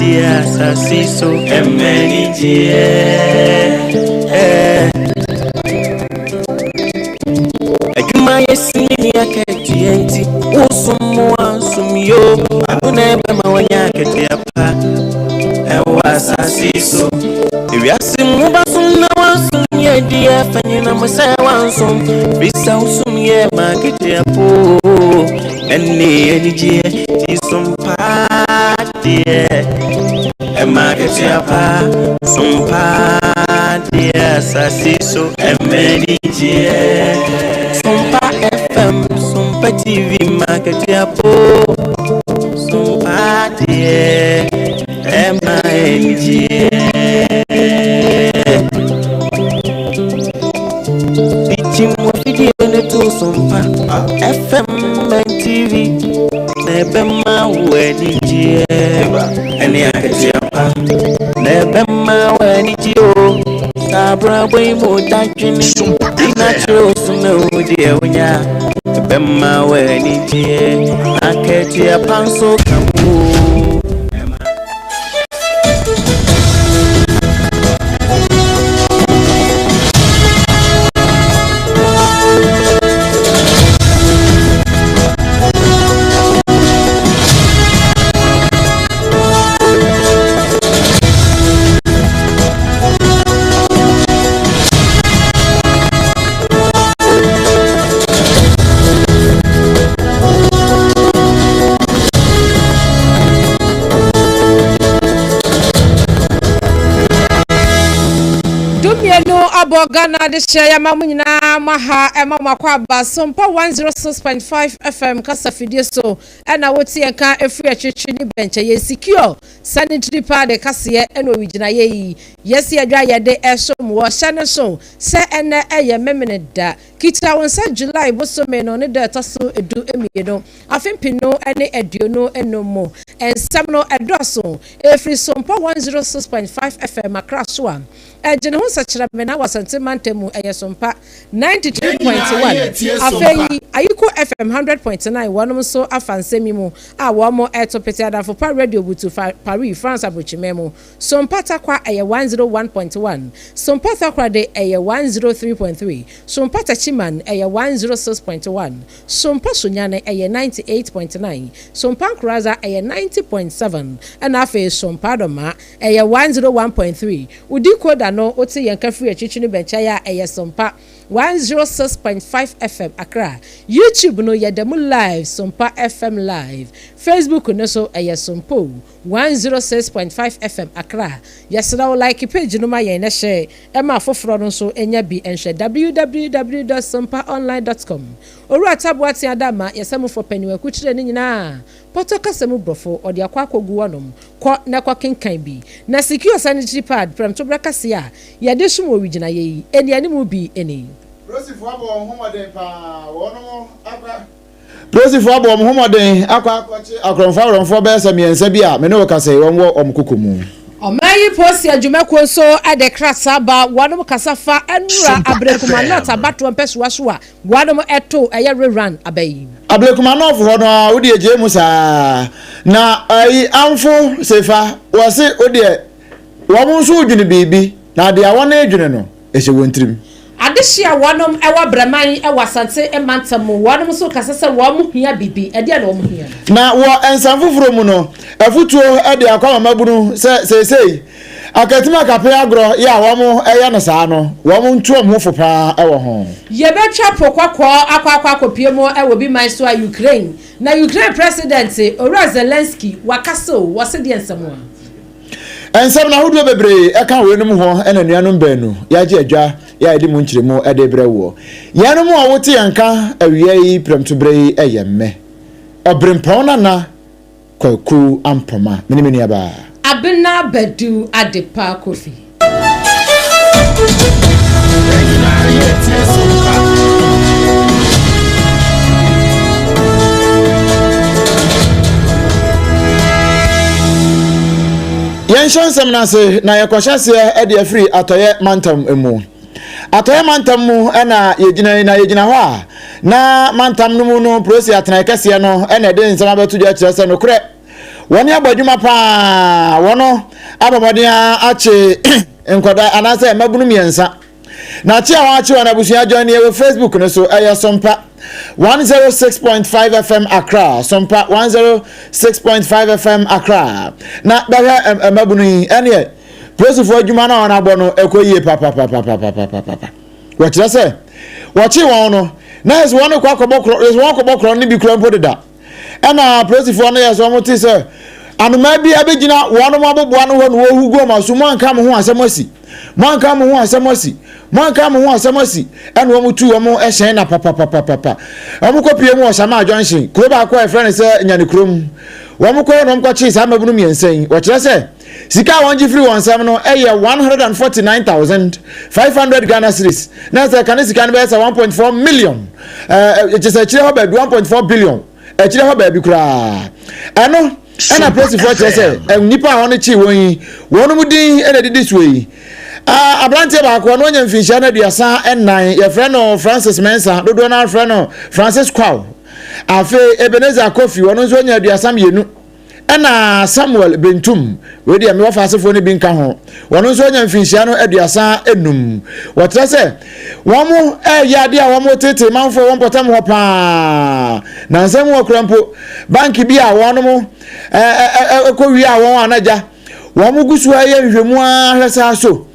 deɛ asase so ɛma anigyeɛ. Adwuma yɛ si ne akatua nti wosom mo ansom yo ano na ɛbɛma wanya akatua pa ɛwɔ asase so. Ewiase mu basom na wansom yɛ deɛ fa nyinam sɛ wansom bisa wosom yɛ ma akatua po ɛne anigyeɛ ti som paa deɛ ɛma akatua pa som paa deɛ asase so ɛma anigyeɛ. Sompa FM, Sompa TV ma akatua po som paa deɛ ɛma anigyeɛ. Bikyim wɔ fidie ne to Sompa FM and TV na ɛbɛma wo anigyeɛ ɛne akatua pa na ɛbɛma wo anigyeɛ o. Saa abrabɔ yi mu dadwene na kyerɛ wo so na wo deɛ wonya ɛbɛma wo anigyeɛ na akatua pa nso ka ho. 12 abɔ Ghana de hyɛ yɛma mo nyinaa mo aha ɛma mo akɔ aba Sompa 106.5 FM kasa fidie so ɛna wote yɛn ka ɛfiri akyirikyiri ne bɛnkyɛ yɛ secure sanitary pad kaseɛ ɛna owigyina yɛ yi yɛsi adwa yɛde ɛsom wɔ hyɛ no so sɛ ɛnɛ ɛyɛ Memene da kita wɔn nsa July bosome no ne da ɛtɔ so 12 afe 2025 mu. Nsɛm no ɛdɔɔso ɛfiri Sompa 106.5 FM Akra so a ɛgye ne ho nsɛkyerɛmena wɔ Asante mantam mu ɛyɛ Sompa 93.1. Afei Ayiko FM 100.9 wɔnom nso afa nsɛm yi mu a wɔn ɛto pete. Adamfo Pa Radio butu Paris, France aburokyimɛ mu. Sompa Takwa ɛyɛ 101.1, Sompa Takoradi ɛyɛ 103.3, Sompa Tachiman ɛyɛ 106.1, Sompa Sunyane ɛyɛ 98.9, Sompa Nkoraza ɛyɛ 90.7, ɛna afei Sompa Dɔma ɛyɛ 101.3. Wodi koda no wote yɛn ka firi akyikyi no bɛnkyɛn a ɛyɛ Sompa 106.5 FM Accra. YouTube no yɛda mu live, Sompa FM live. Facebook no so ɛyɛ Sompo 106.5 FM Accra. Yɛsrɛ wo like page no ma yɛn na hyɛ ɛma afoforɔ no nso nya bi nhwɛ. www.sompaonline.com. Owura Taboate Adama yɛsɛmufo panyin kyerɛ ne nyinaa pɔtɔ kasa mu borɔfo ɔde akɔ akɔgu hɔnom kɔ na kɔ kenkan bi. Na secure sanitary pad prɛmtobrɛ kase a yɛde som wɔ wigyina yɛ yi ɛni anim bi ɛni. Polisifoɔ abɔ wɔn ho mmɔden paa wɔn akɔ polisifoɔ abɔ wɔn ho mmɔden akɔ akɔkye akorɔmfoɔ akorɔmfoɔ bɛyɛ sɛ mmiɛnsa bi a mene wɔ kasa yi wɔn wɔ wɔn koko mu. Ɔman yi polisi adwumakuo nso de krataa ba wɔnom kasa fa nnura Ablekuma North abatoɔ mpɛsoa so a wɔnom ɛto ɛyɛ rerun aba yi. Ablekuma North hɔ no a wode agye mu saa na ayi amfo sefa wɔse wodeɛ wɔn nso dwene biribi na adeɛ a wɔn adwene no ɛhyɛ wɔn tirim. Adehye a wɔnom ɛwɔ Brɛman ɛwɔ Asante mantam mu wɔnom nso kasa sɛ wɔn hia bibi ɛdeɛ na wɔn hia. Na wɔ nsɛm foforɔ mu no afutuo de akɔ amamabunu sɛ seesei akatim akape agorɔ yɛ a wɔn ɛyɛ no saa no wɔn nto wɔn ho fo paa ɛwɔ ho. Yɛbɛtwa po kɔkɔɔ akɔ akɔ akɔpie mu ɛwɔ bi man so a Ukraine na Ukraine president Owura Zelensky wakasa o wɔse deɛ nsɛm a. Nsɛm no ahodoɔ bebree ɛka weinom ho ɛna nuanom baanu yɛagye adwa yɛ a yɛde mu nkyerɛmu ɛde brɛ woɔ. Yɛnom a wote yɛn ka awia yi prɛmtoberɛ yi ɛyɛ mmɛ ɔberempɔn Nana Kwaku Ampɔma mene me nuabaa Abena Badu Adepa Kofi. Yɛnhyɛ nsɛm no ase na yɛkɔhyɛ aseɛ de afiri Atɔeɛ mantam mu. Atɔeɛ mantam mu ɛna yɛgyina yi na yɛgyina hɔ a na mantam no mu no polisi atenae kɛseɛ no ɛna ɛde nsɛm abɛto dwa kyerɛ sɛ nokorɛ. Wɔn abɔ adwuma paa. Wɔn abɔ mmɔden akye nkwadaa anaasɛ mmabunu mmiɛnsa. Na kye a wɔakye wɔn abusua join yɛ wɔ Facebook no so ɛyɛ Sompa 106.5 FM Accra. Sompa 106.5 FM Accra. Na bɛhwɛ mmabunu yi ɛneɛ polisifoɔ adwuma no a wɔn abɔ no ɛkɔ yie papapapapapapa. Wɔkyerɛ sɛ wɔkye wɔn no na yɛ sɛ wɔn kɔ akɔbɔ korɔ yɛ sɛ wɔn akɔbɔ korɔ no bi kura mpo deda. Ɛna apolisifoɔ no yɛ sɛ wɔn te sɛ anomaa bi abɛgyina wɔn aboboa no hɔ na wɔhu gu wɔn aso, mo anka mo ho asɛm asi, mo anka mo ho asɛm asi, mo anka mo ho asɛm asi. Ɛna wɔn tu wɔn hyɛn na papapapapa. Wɔn kɔ pie mu wɔ Shamaa Junction, kuro baako a yɛfrɛ no sɛ Nyane kurom. Wɔn kɔ na wɔn kɔkyee saa mmabunu mmiɛnsa yi. Wɔkyerɛ sɛ Sika a wɔgye firi wɔn nsam no yɛ 149,500 Ghana cedis. Na sɛ ɛka ne sika no bɛyɛ sɛ 1.4 million. Ɛɛ kyɛ sɛ akyire hɔ baabi 1.4 billion. Akyire hɔ baabi koraa. Ɛno ɛna polisifoɔ kyerɛ sɛ nnipa a wɔn kyee wɔn yi wɔn mu din ɛna ɛdidi soɔ yi. Aberanteɛ baako ɔno anya mfinhyia no 34, yɛfrɛ no Francis Mensah, dodoɔ no ara frɛ no Francis Kwaw. Afei Ebenezer Kofi, ɔno nso anya 32. Ɛna Samuel Bentum, wei deɛ mewɔ faasefoɔ no bi nka ho, wɔn nso anya mfinhyia no 35. Wɔkyerɛ sɛ wɔn ɛreyɛ adeɛ a wɔn tete manfoɔ wɔn mpɔtam hɔ paa. Na nsɛm wɔ kura mpo, banki bi a wɔn ɛkɔ wie a wɔn anagya, wɔn gu so ɛyɛ nhwehwɛmu ara hwɛ saa so.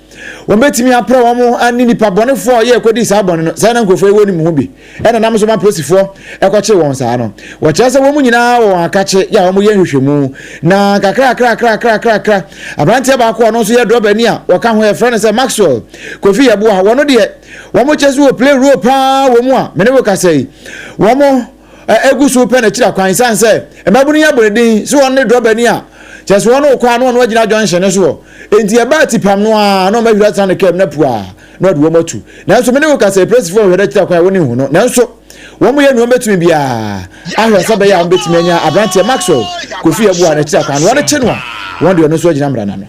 Wɔbɛtumi aprɛ wɔn ne nnipa bɔnefoɔ a ɔyɛ kɔdii saa bɔne no. Saa na nkurɔfoɔ yi wɔ nim ho bi. Ɛna nam so ma polisifoɔ ɛkɔkye wɔn saa no. Wɔkyerɛ sɛ wɔn nyinaa wɔ wɔn akakye yɛ a wɔyɛ nhwehwɛmu. Na kakrakrakrakrakrakra, aberanteɛ baako a ɔno nso yɛ drɔbani a wɔka ho yɛfrɛ no sɛ Maxwell Kofi Yeboah. Wɔn deɛ, wɔn kyɛ so wɔ play role paa wɔ mu a me ne wo kasa yi. Wɔn egu so pɛ n'akyiri akwan esiane sɛ mmabunu yi abɔ ne din sɛ wɔn ne drɔbani a kyerɛ sɛ wɔn rekɔ a na wɔn agyina junction no so hɔ. Enti ɛbaa tipam no ara na wɔn ahwiri atena ne kaa mu na pua na ɔde wɔn atu. Nanso me ne wo kasa yi, polisifoɔ hwehwɛ n'akyiri akwan a wɔn nhu no. Nanso wɔn yɛ nea wɔbɛtumi biara ahwɛ sɛ ɛbɛyɛ a wɔbɛtumi anya aberanteɛ Maxwell Kofi Yeboah n'akyiri akwan na wɔn kye no a wɔn de ɔno nso agyina mmara no ano.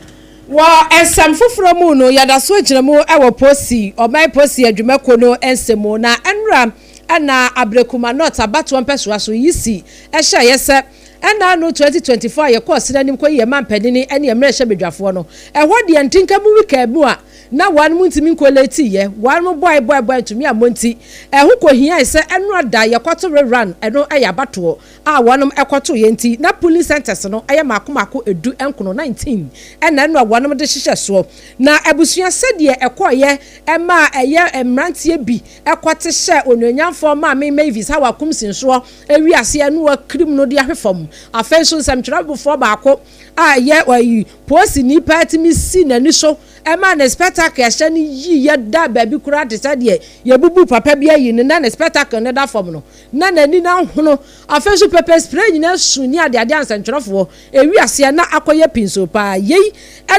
Wɔ nsɛm foforɔ mu no, yɛda so gyina mu wɔ Posi, Ɔman Posi Adwumakuo no nsɛm mu, na nnora na Ablekuma North abatoɔ mpɛsoa so yi si hyɛeɛ sɛ ɛna ano 2024 a yɛkɔɔ serɛ anim kɔyi yɛn mampanini ne yɛn mmarahyɛbadwafoɔ no, ɛhɔ deɛ ntinka mu wekaa mu a na wɔnom ntumi nkɔlɛtiiɛ, wɔnom bɔe bɔe bɔe ntumi ammɔ nti ɛho kɔhiae sɛ ɛnora da yɛkɔto rerun, ɛno yɛ abatoɔ a wɔnom kɔtoeɛ nti na polling centres no yɛ mako mako du nkono, 19, ɛna ɛno a wɔnom de hyehyɛ soɔ. Na abusua sɛdeɛ ɛkɔeɛ ɛmaa ɛyɛ mmeranteɛ bi kɔte hyɛɛ Onuonyamfoɔ Maame Mavis Hawa Kumsin soɔ wiase ɛno akirim no de ahwe fam. Afei nso nsɛmtwerɛfoɔ baako a ɛyɛ ɔyi poosini paa tumi sii n'ani so ɛmaa ne spectacle ɛhyɛ no yiiɛ daa baabi koraa te sɛ deɛ yɛbubu papa bi ayi no na ne spectacle no da fam no. Na n'ani no ahono. Afei nso pɛpɛ spray nyinaa su ne adeade a nsɛntwerɛfoɔ ɛwi aseɛ na akɔyɛ pinsoo paa. Yei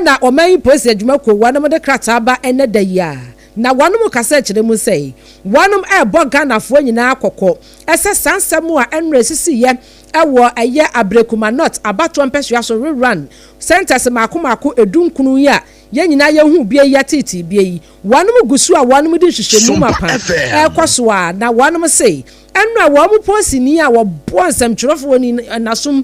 na ɔman yi polisi adwumakuo wɔnom de krataa ba ɛnnɛ da yi a na wɔnom kasa kyerɛ mu sɛ wɔnom ɛrebɔ Ghanafoɔ nyinaa kɔkɔ sɛ saa nsɛm a ɛnora ɛsisiiɛ ɛwɔ ɛyɛ Ablekuma North abatoɔ mpɛsoa so rerun centres maako maako ɛdu nkron yi a yɛn nyinaa yɛhuu bie yi yɛteetee bie yi Wɔnom gu so a wɔnom de nhwehwɛmu mapa rekɔ so a na wɔnom se ɛno a wɔn polisini a wɔboa nsɛmtwerɛfoɔ ni nasom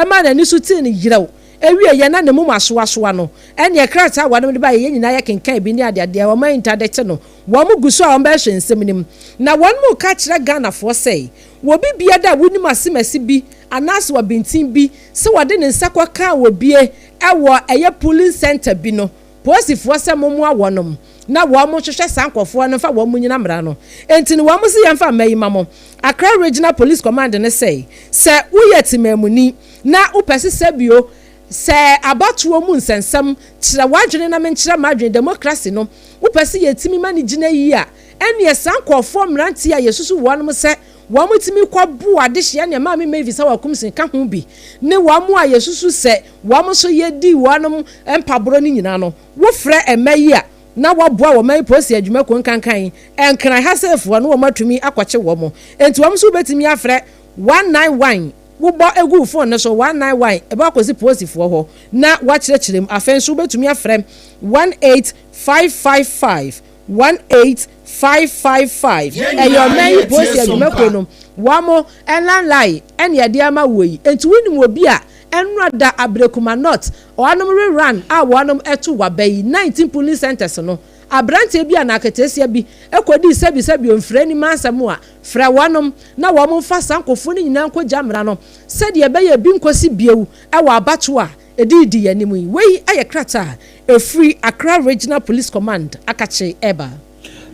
maa n'ani so tee no yerɛw wieɛ na ne moma asoasoa no ɛneɛ krataa a wɔnom de baeɛ yɛn nyinaa yɛkenkan bi ne adeadeɛ wɔn intadɛte no wɔn gu so a wɔn bɛhwɛ nsɛm no mu na wɔnom reka akyerɛ Ghanafoɔ sɛ wɔbi biada a wonim asemasi bi anaase ɔbenten bi sɛ wɔde ne nsa kɔkaa wɔbie ɛwɔ ɛyɛ polling center bi no Polisifoɔ sɛ mommoa wɔnom na wɔn nhwehwɛ saa nkorɔfoɔ no mfa wɔn nyina mmara no. Enti no wɔn se yɛmfa mma yi ma mo. Accra Regional Police Command no sɛ, sɛ woyɛ temaamuni na wopɛ se sɛbio sɛ abatoɔ mu nsɛnsɛm, kyerɛ w'adwene na menkyerɛ m'adwene, democracy no, wopɛ se yɛtumi ma no gyina yie a, ɛnneɛ saa nkorɔfoɔ mmeranteɛ a yɛsusu wɔnom sɛ wɔtumi kɔbo adehyeɛ ne Maame Mavis a wakum ka ho bi ne wɔn a yɛsusu sɛ wɔn nso yɛdi wɔnom mpaborɔ no nyinaa no, wofrɛ mma yi a na wɔboa wɔn yi polisi adwumakuo nkankan Nkran ha sɛfoɔ no wɔn atumi akɔkye wɔn. Enti wɔn nso wobɛtumi afrɛ 191, wobɔ gu wo phone no so 191 ɛbɛ akɔsi polisifoɔ hɔ na wɔakyerɛkyerɛ mu. Afei nso wobɛtumi afrɛ 18555 18555 ɛyɛ ɔman yi polisi adwumakuo no wɔn landline ɛne ɛde ama woɔ yi. Enti wonim obi a Ɛnora da Ablekuma North wɔnom rerun a wɔnom ɛto waba yi 19 polling centres no abranteɛ bi anaa aketeesia bi kɔdii sɛbi sɛbi omfiri anim asɛm a frɛ wɔnom na wɔn mfa saa nkorɔfoɔ no nyinaa nkɔgya mmara no sɛdeɛ ɛbɛyɛ ebi nkɔsi bio wɔ abatoɔ a ɛdi redi yɛn anim yi. Wei yɛ krataa a ɛfiri Accra Regional Police Command akakye reba.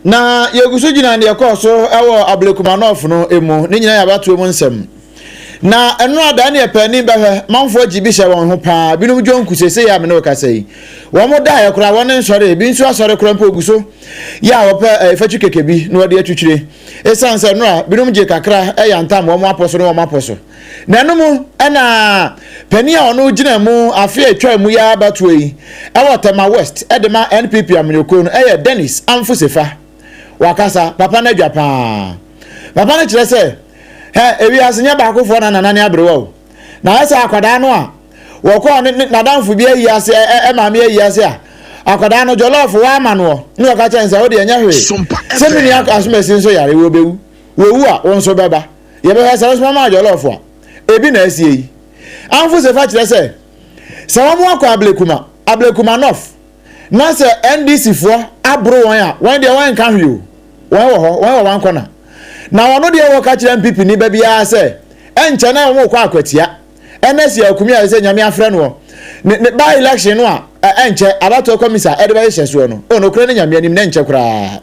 Na yɛgu so gyina deɛ ɛkɔɔ so wɔ Ablekuma North no mu, ne nyinaa yɛ abatoɔ mu nsɛm. Na ɛno a da ne ɛpɛ bɛhwɛ, manfoɔ gye bi hyɛ wɔn ho paa, binom dwonku seesei a me ne wo kasa yi. Wɔn daeɛ koraa, wɔn nsɔre, ebi nso asɔre koraa mpo gu so yɛ a wɔpɛ eh, fatwi kɛkɛ bi na wɔde atwitwire. Esiane sɛ ɛno a binom gye kakra yantam wɔn apɔ so ne wɔn apɔ so. Na ɛno mu na panin a ɔno gyina mu afe a atwa mu yi ara abatoɔ yi wɔ Tema West de ma NPP amanyɔkuo no yɛ Dennis Amfo Sefa. Wakasa, papa no adwa paa. Papa no kyerɛ sɛ, hɛ, ewiase nyɛ baakofoɔ na nana ne aberewa o. Na ayɛ sɛ akwadaa no a wɔkɔɔ ne n'adamfo bi ayi ase ɛ maame ayi ase a akwadaa no jɔlɔɔfo wa ama noɔ na wɔka kyerɛ no sɛ wo deɛ nyɛ hwee sɛ me nua asomasi nso yare wɔbɛwu wɔwu a wo nso bɛba. Yɛbɛhwɛ sɛ wosoma maa jɔlɔɔfo a, ebi na asie yi. Amfo Sefa kyerɛ sɛ, sɛ wɔn akɔ Ablekuma, Ablekuma North, na sɛ NDC foɔ aboro wɔn a, wɔn deɛ wɔn nka hwee o. Wɔn wɔ hɔ, wɔn wɔ one corner. Na wɔn deɛ wɔka kyerɛ NPP ni ba biara sɛ, ɛnkyɛ na wɔn rekɔ akwatia. Ɛnɛ si akumi a sɛ Nyame afrɛ noɔ. Ne, ne by election no a, ɛnkyɛ, abatoɔ kɔmisa ɛde bɛhyehyɛ soɔ no, o nokorɛ ne Nyame anim na ɛnkyɛ koraa.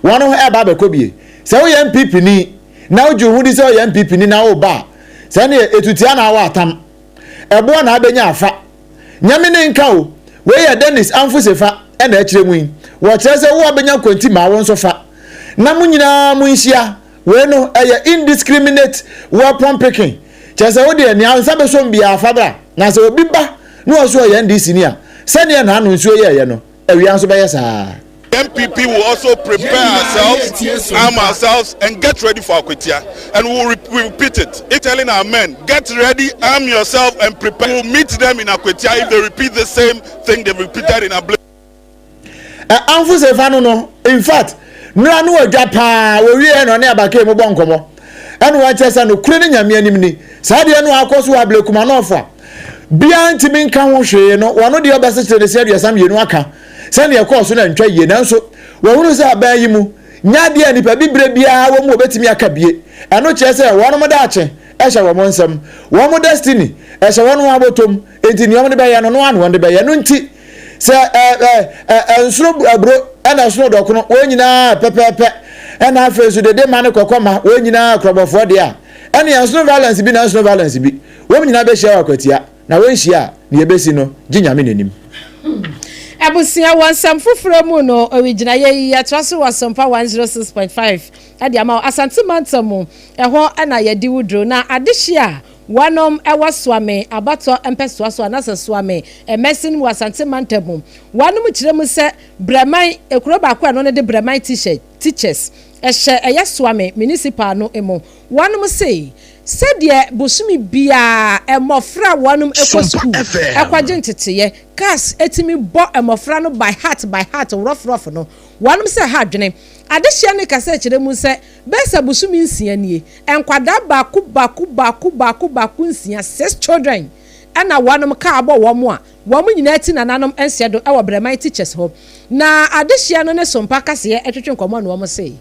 Wɔn ho ɛba abɛkɔ bie. Sɛ woyɛ NPP ni, na wogye wo ho di sɛ ɔyɛ NPP ni na woba a, sɛ neɛ ɛtutia na awɔ atam. Ɛboɔ na abɛnya afa. Nyame ne nka o. Wei yɛ Dennis Amfo-Sefa na ɛkyerɛ mu yi. Wɔkyerɛ sɛ wo abɛnya kwanti ma wo nso fa. Na mo nyinaa mo nhyia. Wei no ɛyɛ indiscriminate weapon picking. Kyerɛ sɛ wo deɛ nea nsa bɛsɔm biara fa bra. Na sɛ obi ba na ɔso ɔyɛ NDC ni a, sɛdeɛ n'ano nsuo yɛɛyɛ no, awia nso bɛyɛ saa. NPP will also prepare ourselves, arm ourselves, and get ready for Akwatia. And we will re we repeat it. It's telling our men, get ready, arm yourself, and prepare. We will meet them in Akwatia if they repeat the same thing they repeated in Abla. Amfo Sefa no no, in fact, nora no ɔdwa paa, wɔwieɛ na ɔne abakee mu bɔ nkɔmmɔ. Ɛna wɔakyerɛ sɛ nokorɛ ne Nyame anim ni, saa deɛ no akɔ so wɔ Ablekuma North a, biara ntumi nka ho hwee no, wɔno deɛ ɔbɛsekyerɛ ne se 32 aka sɛdeɛ ɛkɔɔ so no antwa yie. Nanso wɔhunu sɛ aban yi mu nyɛ adeɛ a nnipa bibire biara wɔ mu wɔbɛtumi aka bie. Ɛno kyerɛ sɛ wɔnom daakye hyɛ wɔn nsam, wɔn destiny hyɛ wɔn abɔtɔm, enti nea wɔde bɛyɛ no, no ara na wɔde bɛyɛ. Ɛno nti sɛ ɛ ɛ ɛ ɛnsono aburo ɛna ɛsono dɔkono, wɔn nyinaa pɛpɛɛpɛ, ɛna afei nso dede ma ne kɔkɔ ma, wɔn nyinaa korɔbɔfoɔ deɛ a, ɛne ɛnsono violence bi na ɛnsono violence bi. Wɔn nyinaa bɛhyia wɔ akwatia, na wɔnhyia a, nea ɛbɛsi no, gye Nyame n'anim. Abusua, wɔ nsɛm foforɔ mu no, owigyinaeɛ yi yɛtoa so wɔ Asɛmpa 106.5 de ama wo. Asante mantam mu, ɛhɔ na yɛde wo duro. Na adehye a wɔnom wɔ Soame abatɔ mpɛsoa so anaasɛ Soame mmasin mu wɔ Asante mantam mu, wɔnom kyerɛ mu sɛ Brɛman, ekuro baako a ɛno ne de Brɛman Teachers, ɛhyɛ ɛyɛ Soame Municipal no mu. Wɔnom se, sɛdeɛ bosome biara mmɔfra a wɔnom kɔ sukuu kɔgye nteteeɛ, cars tumi bɔ mmɔfra no by heart by heart rough rough no, wɔnom sɛ ɛha adwene. Adehyeɛ no kasa kyerɛ mu sɛ, bɛyɛ sɛ bosome nsia nie, nkwadaa baako baako baako baako baako nsia, six children, ɛna wɔnom car bɔ wɔn a Wɔn nyinaa ti nananom nsɛ do wɔ Brɛman teachers hɔ. Na adehyeɛ no ne Sompa kaseɛ twetwe nkɔmmɔ na wɔn se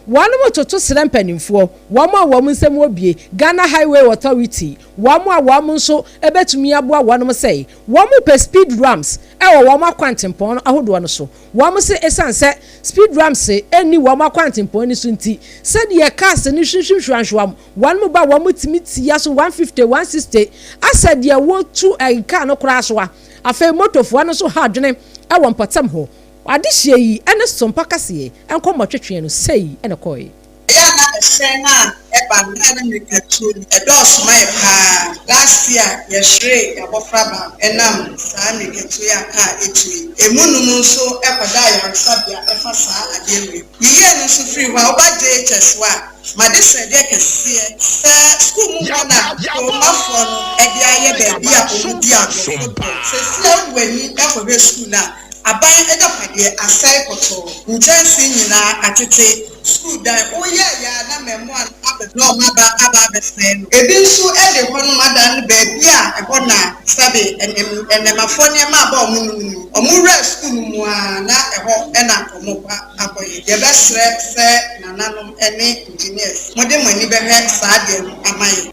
wɔnom toto srɛ mpanimfoɔ, wɔn a wɔn nsam wɔ bie, Ghana Highway Authority, wɔn a wɔn nso bɛtumi aboa wɔnom sɛ wɔn pɛ speed ramps wɔ wɔn akwantempɔn ahodoɔ no so. Wɔn se esiane sɛ speed ramps nni wɔn akwantempɔn no so nti, sɛdeɛ cars no hwimhwim hwamhwam Wɔn mu ba wɔn tumi tia so 150, 160 asɛ deɛ wɔtu kaa no koraa so a. Afei motofoɔ no nso ha adwene wɔ mpɔtam hɔ. Adehyeɛ yi ne Sompa kaseɛ nkɔmmɔtwetweɛ no sei na ɛkɔeɛ. Ɛyɛ a na ɛhyɛn no a ɛba no na ne mmirikatuo no ɛdɔɔso ma yɛ paa. Last year yɛhweree yɛabɔfra baako ɛnam saa mmirikatuo yi a kaa ɛtu yi. Ɛmu num nso kɔdaa ayaresabea ɛfa saa adeɛ wei ho. Yiyie no nso firi hɔ a woba JHS hɔ a, M'adesrɛdeɛ kɛseɛ sɛ sukuu mu hɔ na kuromafoɔ no de ayɛ baabi a wɔdi agorɔ, football. Seesei a wode w'ani kɔhwɛ sukuu no a, Aban agyapadeɛ asɛe pɔtɔɔ, nkyɛnsee nyinaa atete, sukuu dan, woyɛeɛ a na mmaamua no aba na wɔn aba aba abɛsɛe no. Ebi nso de hɔnom adan no baabi a ɛhɔ na sɛbe nnɛmafoɔ nneɛma aba wɔn nom no, wɔwura sukuu no mu ara na ɛhɔ na wɔkɔ akɔyɛ. Yɛbɛsrɛ sɛ nananom ne engineers, mode mo ani bɛhwɛ saa adeɛ no ama yɛn.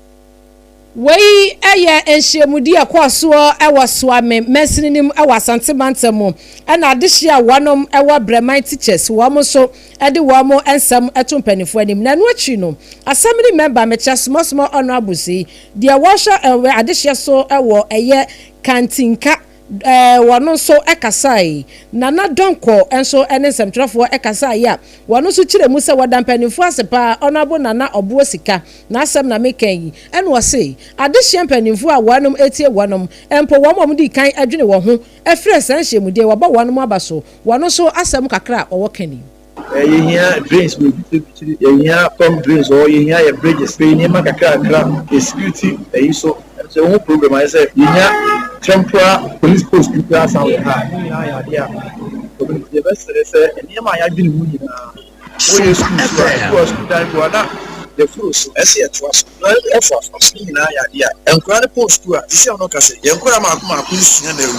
Wei yɛ nhyiamudi a ɛkɔɔ soɔ wɔ Suame mansini no mu wɔ Asante mantam mu ɛna adehyeɛ a wɔnom wɔ Brɛman Teachers wɔn nso de wɔn nsɛm to mpaninfoɔ anim. Na ɛno akyiri no Assembly Member Mekyɛ Small Small Honourables yi deɛ wɔhwɛ adehyeɛ so wɔ ɛyɛ Kantinka Wɔn nso kasae. Nana Donkor nso ne nsɛmtwerɛfoɔ kasaeɛ a wɔn nso kyerɛ mu sɛ wɔda mpanimfoɔ ase paa, Honourable Nana Ɔboɔ Sika n'asɛm na meka yi, ɛna ɔse adehyeɛ mpanimfoɔ a wɔnom tie wɔnom, mpo wɔn a wɔdii kan dwene wɔn ho frɛɛ saa nhyiamudie yi, wɔbɔ wɔnom aba so, wɔn nso asɛm kakra a wɔwɔ ka ni. Yɛhia drains wɔ akyirikyiri, yɛhia storm drains wɔ hɔ, yɛhia yɛ bridges, afei nneɛma kakrakra, yɛ security ayi so, ɛno sɛ wohu problem ayɛ sɛ yɛhia temporal police post bi koraa san wɔ ha, ne nyinaa yɛ adeɛ a community yɛbɛsrɛ sɛ nneɛma a yɛadwene ho nyinaa, wɔyɛ school so a, ebi wɔ school dan bi wɔ a na yɛforo so, ɛsɛ yɛtoa so. Na ɛfa so no nyinaa yɛ adeɛ a nkwadaa no kɔɔ sukuu a, seesei a wɔka sɛ yɛn nkwadaa mmaako mmaako nsia na awu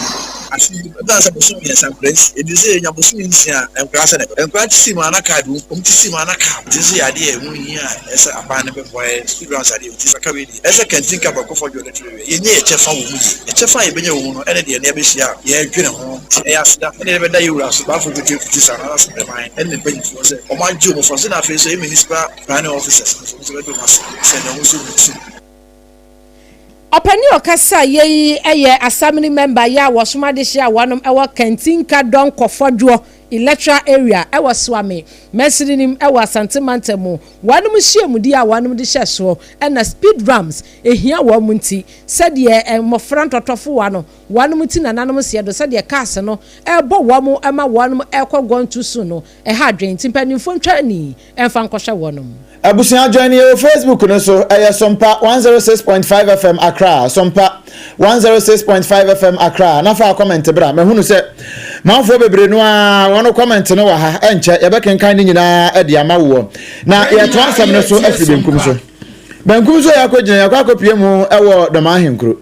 afe yi, ɛbɛn sɛ bosome mmiɛnsa nkwadaa nsia. Enti sɛ yɛnya bosome nsia a, nkwadaa sɛ na ɛbɛba. Nkwadaa ti sii mu a na kaa bi wom, wɔn ti sii mu a na kaa. Nti nso yɛ adeɛ a ɛho hia a ɛsɛ sɛ aban no bɛboa yɛn. School grounds adeɛ nti sɛ ka wei deɛ, ɛsɛ sɛ canteen ka baako fa dwo no tiri wei. Yɛnyɛ yɛn kyɛfa wɔ mu yie. Ɛkyɛfa a yɛbɛnya wɔ mu no ɛne deɛ ɛne abɛhyia a yɛredwene ho. Nti ɛyɛ aseda ɛne yɛbɛda yɛn wura so, Bafo Kotwe Kuti Saa, Anaasɛ Brɛman ɛne ne mpanyinfoɔ sɛ wɔn agye wɔn fa so na afei nso ɛyɛ municipal Planning officers no nso, wɔn nso bɛdɔ wɔn ase sɛ nea wɔn nso wɔn ti. Ɔpanin a ɔkasa yɛ yi yɛ Asamini mɛmba yɛ a wɔsom adehyeɛ a wɔnom wɔ Kantinka Donkor Fɔdwoɔ Electoral Area wɔ Suame mansini no mu wɔ Asante mantam mu. Wɔnom nhyiamudie a wɔnom de hyɛ soɔ na speed ramps hia wɔn nti sɛdeɛ mmɔfra ntɔtɔfowa no wɔnom ti nananom seɛ do sɛdeɛ cars no rebɔ wɔn ma wɔnom rekɔ gone too soon no ɛha adwene nti mpaninfoɔ ntwa ani mfa nkɔhwɛ wɔnom. Abusua join yɛ wɔ Facebook no so, ɛyɛ Sompa 106.5 FM Accra, Sompa 106.5 FM Accra, na fa comment bra. Mahunu sɛ manfoɔ bebree no ara wɔn comment no wɔ ha, ɛnkyɛ yɛbɛkenkan ne nyinaa de ama woɔ. Na yɛtoa nsɛm no so afiri benkum so. Benkum so yɛakɔgyina, yɛakɔ akɔpie mu wɔ Dɔm Ahenkuro.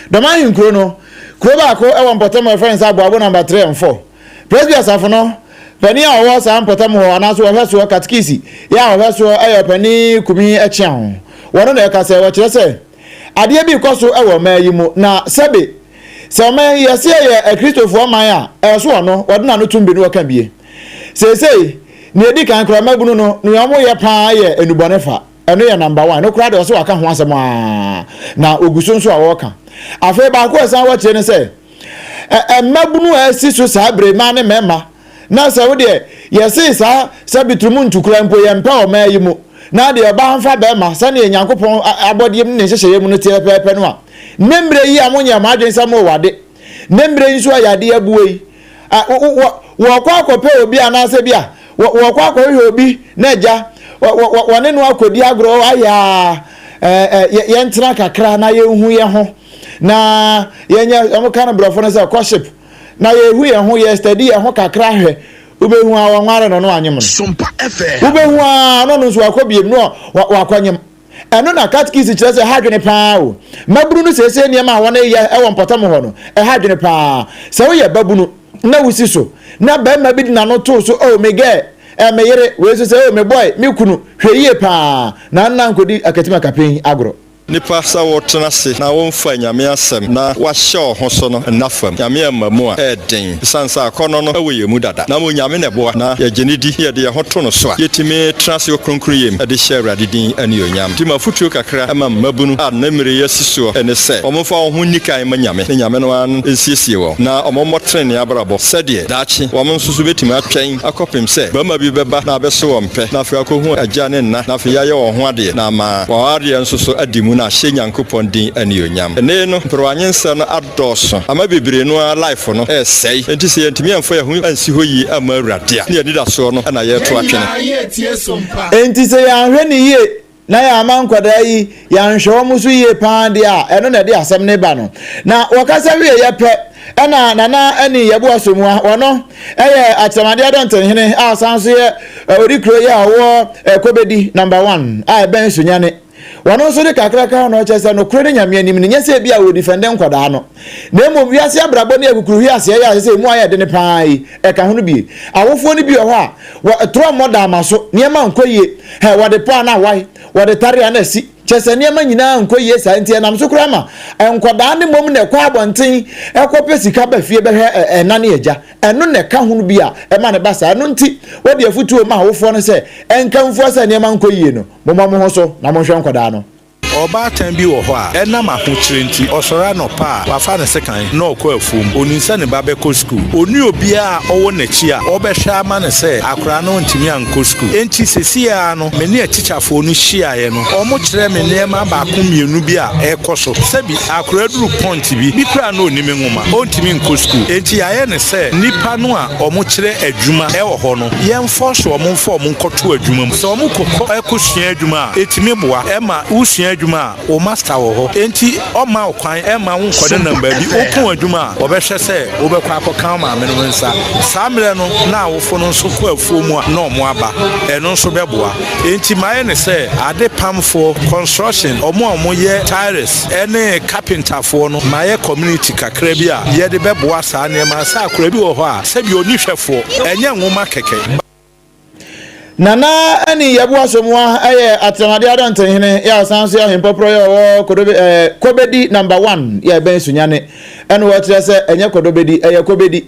Dɔm ahenkuro no, kuro baako wɔ mpɔtam a wɔfrɛ no sɛ Aboabo Namba 3 and 4. Presby asafo no panin a ɔwɔ saa mpɔtam hɔ anaasɛ wɔhwɛ soɔ, katekisi, yɛ a ɔhwɛ soɔ yɛ ɔpanin Kumi Akyeaho. Wɔno na ɛka sɛ, wɔkyerɛ sɛ adeɛ bi rekɔ so wɔ ɔman yi mu na sɛbe sɛ ɔman yi yɛse yɛyɛ Akristofoɔ man a, ɛwɔ so ɔno wɔde n'ano tom bi na wɔka bie. Seesei, nea ɛdi kan koraa mmabunu no, nea wɔyɛ paa yɛ nnubɔne fa. Ɛno yɛ number one. Ɛno koraa deɛ ɔsɛ waka ho asɛm aa na ogu so nso a ɔreka. Afei baako a ɛsan wɔ akyire ne sɛ mmabunu a asi so saa bere mmaa ne mmarima na sɛ wo deɛ yɛsee saa sɛ bitrumu ntukura mpo yɛmpɛ ɔmaa yi mu na deɛ ɔbaa mfa bɛrima sɛdeɛ Nyankopɔn abɔdeɛ mu ne nhyehyɛeɛ mu no teɛ pɛpɛɛpɛ no a ne mmerɛ yi a monyɛ mo adwene sɛ mowɔ ade ne mmerɛ yi nso a yadeɛ abue yi wɔkɔ akɔpɛ obi anaasɛ bi a wɔkɔ akɔhwehwɛ obi na agya wɔne no akɔdi agorɔ ayɛ a yɛntena kakra na yɛnhu yɛn ho na yɛnyɛ wɔn ka no borɔfo no sɛ kɔship na yɛhu yɛn ho yɛ steady yɛn ho kakra hwɛ wobɛhu a wɔnware no no anyem no wobɛhu a no no nso wakɔ biem no wakɔnyem Ɛno na katkisi kyerɛ sɛ ɛha adwene paa o. Mmabunu no seesei nneɛma a wɔreyɛ wɔ mpɔtam hɔ no, ɛha adwene paa. Sɛ woyɛ babunu na wusi so na barima bi de n'ano to so, oh, me girl, eh, me yere, wei nso sɛ, oh, me boy, me kunu, hwɛ yie paa na nna nkɔdi akatimakapɛn agorɔ. Nipa sɛ wo tena ase na wo nfa Nyame asɛm na wahyɛ wo ho so no nna fam. Nyame amma mu a, ɛyɛ den. Esiane sɛ akɔnnɔ no wɔ yɛn mu dada, na mmom Nyame na ɛboa, na yɛgye no di, na yɛde yɛn ho to no so a, yetumi tena ase wɔ kronkronyɛ mu de hyɛ Awurade din anuonyam. Nti m'afotuo kakra ma mmabunu a nnɛ mmere yi asi soɔ ne sɛ, wɔmfa wɔn ho nni kan mma Nyame, na Nyame no ara nsiesie wɔn, na wɔmmɔ trenee abrabɔ, sɛdeɛ daakye wɔn nso so bɛtumi atwɛn akɔpem sɛ barima bi bɛba na abɛso wɔn pɛ, na afei akɔhu agya ne nna, na afei yɛayɛ wɔn ho adeɛ, na ama wɔn awareɛ nso so adi mu na ahyɛ Nyankopɔn din anuonyam. Nnɛ yi no, mperewanyinsɛn no dɔɔso ama bebree no ara life no resɛe enti sɛ yɛntumi amfa yɛn ho ansi hɔ yie amma Awurade a, ne yɛn anidasoɔ no na yɛreto atwene. Enti sɛ yɛanhwɛ no yie na yɛamma nkwadaa yi yɛanhwɛ wɔn so yie paa deɛ a, ɛno na ɛde asɛm no ba no. Na wɔkasa wieeɛ pɛ, Ɛna Nana Ani Yeboah Somuah, ɔno yɛ Akyerɛmadeɛ Adɔntenhene a ɔsan nso yɛ Odikuro yi a ɔwɔ Kobedi Number One a ɛbɛn Sunyani. Wɔno nso de kakraka ho na ɔkyerɛ sɛ nokore ne Nyame anim no, nyɛ sɛ ebia wɔredifɛnde nkwadaa no, na mmom wiase abrabɔ ne akukuruhweaseɛ yi a ɛsɛ sɛ emu ayɛ dene paa yi, ɛka ho no bi. Awofoɔ no bi wɔ hɔ a, wɔ torɔ mmɔ daama so, nneɛma nkɔ yie, hɛ, wɔde pɔ a na awae, wɔde tare a na asi, kyerɛ sɛ nneɛma nyinaa nkɔ yie saa nti ɛnam so koraa ma nkwadaa no mmom na ɛkɔ abɔnten kɔpɛ sika ba fie bɛhwɛ ɛna ne agya. Ɛno na ɛka ho no bi a ɛma no ba saa. Ɛno nti wɔde afotuo ma awofoɔ no sɛ ɛnka mfua sɛ nneɛma nkɔ yie no, Momma mo ho so na monhwɛ nkwadaa no. Ɔbaatan bi wɔ hɔ a, ɛnam ahokyere nti, ɔsɔre anɔpa a, wafa ne sekan na ɔkɔ afuom. Onim sɛ ne ba bɛkɔ sukuu. Onni obiara a ɔwɔ n'akyi a ɔbɛhwɛ ama no sɛ akwadaa no antumi ankɔ sukuu. Enti seesei ara no, me ne atikyafoɔ no hyiaeɛ no, wɔkyerɛɛ me nneɛma baako mmienu bi a ɛrekɔ so. Sɛbi akwadaa duru pɔnt bi, bi koraa na ɔnnim nwoma, ɔntumi nkɔ sukuu. Enti yɛayɛ no sɛ nnipa no a wɔkyerɛ adwuma wɔ hɔ no, yɛmfɔɔso wɔn mfa wɔn nkɔto adwuma mu. Sɛ wɔkɔ kɔsua adwuma a, ɛtumi boa ma wosua adwuma a, wo masta wɔ hɔ. Enti ɔmma wo kwan mma wonkɔnenam baabi. Wopɔn adwuma a, wɔbɛhwɛ sɛ wobɛkɔ akɔka wo maamenom nsa. Saa mmerɛ no, na awofo no nso kɔ afuo mu a na wɔaba. Ɛno nso bɛboa. Enti mayɛ no sɛ ade pamfoɔ, construction, wɔn a wɔyɛ tiles ne carpenterfoɔ no, mayɛ community kakra bi a yɛde bɛboa saa nneɛma sɛ akwadaa bi wɔ hɔ a sɛdeɛ ɔnni hwɛfoɔ, ɛnyɛ nwoma kɛkɛ. Nana Ani Yeboah Somoa yɛ Atrɛmade Adɔntenhene yɛ a ɔsan nso yɛ Ɔhempɔporɔ yɛ ɔwɔ Kodobe ɛɛ Kobedi Number One yɛ ɛbɛn Sunyani. Ɛna wɔkyerɛ sɛ ɛnyɛ Kodobedi ɛyɛ Kobedi.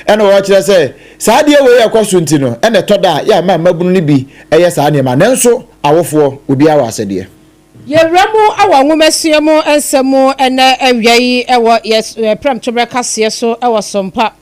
Ɛna wɔkyerɛ sɛ saa adeɛ wei a ɛkɔ so nti no ɛna ɛtɔ da a yɛ a ɛma mmabunu no bi yɛ saa nneɛma nanso awofoɔ obiara wɔ asɛdeɛ. Yɛwura mu wɔ nwomasua mu nsɛm mu ɛnnɛ awia yi wɔ yɛ prɛmtoberɛ kaseɛ so wɔ Sompa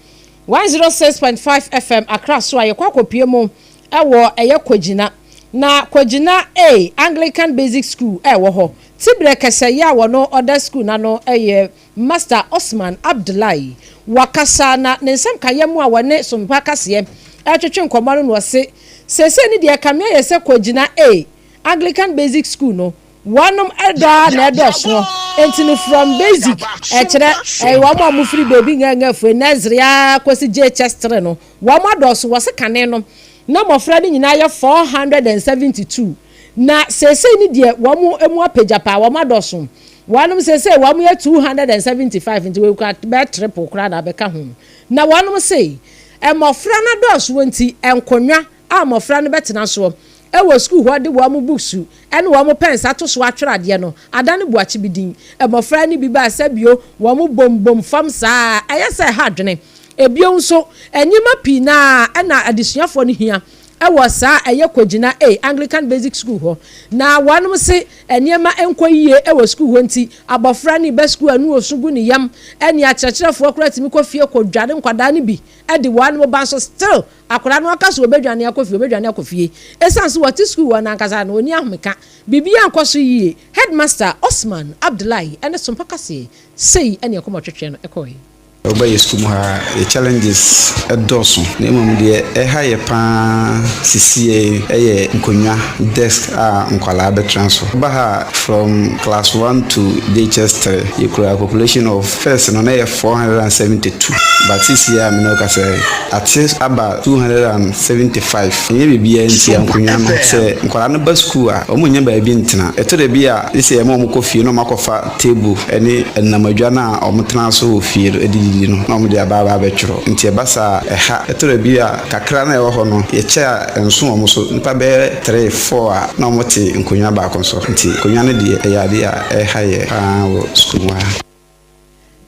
106.5 FM Accra so a yɛkɔ akɔpue mu wɔ ɛyɛ Kogyina na Kogyina A Anglican Basic School a ɛwɔ hɔ Tibrɛ kɛsɛyɛ a wɔno ɔda school no ano yɛ Master Osman Abdullahi wakasa na ne nsɛm ka yɛ mu a wɔne Sompa kaseɛ ɛretwetwe nkɔmmɔ no na ɔse seesei ne deɛ ɛkame ayɛ sɛ Kogyina A Anglican Basic School no wɔnom dɔ ara na ɛdɔɔsoɔ nti no from basic ɛkyerɛ ɛyɛ wɔn a wɔfiri baabi ngɛngɛ firi nursery ara kɔsi JHS 3 no wɔn adɔɔso wɔse kane no na mmɔfra no nyinaa yɛ 472 na seesei no deɛ wɔn mu apagya paa wɔn adɔɔso wɔnom seesei wɔn yɛ 275 nti wei koraa bɛyɛ triple koraa na abɛka ho na wɔnom se mmɔfra no adɔɔsoɔ nti nkonnwa a mmɔfra no bɛtena soɔ wɔ sukuu hɔ de wɔn books ne wɔn pɛns ato so atwerɛ adeɛ no, adane boakye bi din. Mmɔfra no bi ba a sɛbio wɔn bom bom fam saa a, ɛyɛ sɛ ɛha adwene. Ebio nso, nneɛma pii no ara na adesuafoɔ no hia wɔ saa a ɛyɛ Kogyina A Anglican Basic School hɔ. Na wɔnom se nneɛma nkɔ yie wɔ sukuu hɔ nti, abɔfra no reba sukuu a ne osu gu ne yam, ɛne akyerɛkyerɛfoɔ koraa tumi kɔ fie kɔdware nkwadaa no bi de wɔnom ba nso still Akwadaa no aka sɛ ɔbɛdwane akɔ fie, ɔbɛdwane akɔ fie. Ɛsiane sɛ ɔte sukuu hɔ no ankasa no, ɔnni ahomeka. Biribiara nkɔ so yie. Headmaster Osman Abdullahi ne Sompa kaseɛ sei ne nkɔmmɔtwetwe no kɔeɛ. Woba yɛ sukuu mu ha a, yɛ challenges dɔɔso na mmom deɛ ɛha yɛ pa ara sisiei yɛ nkonnwa, desk a nkwadaa bɛtena so. Woba ha a, from class one to JHS 3, yɛkura population of, first no na ɛyɛ 472 but sisiei a me ne wo kasa yi, Ate aba 275. Ɛnyɛ biribiara nti a nkonnwa no, sɛ nkwadaa no ba sukuu a, wɔnnya baabi ntena. Ɛtɔ da bi a, gye sɛ yɛma wɔkɔ fie na wɔakɔfa table ne nnam adwa no a wɔtena so wɔ fie no de didi no na wɔde aba aba abɛtwerɛ. Nti ɛba saa a, ɛha. Ɛtɔ da bi a, kakra no a ɛwɔ hɔ no, yɛkyɛ a ɛnso wɔn so. Nnipa bɛyɛ three, four a, na wɔte nkonnwa baako so. Nti nkonnwa no deɛ, ɛyɛ adeɛ a ɛha yɛn pa ara wɔ sukuu mu ha.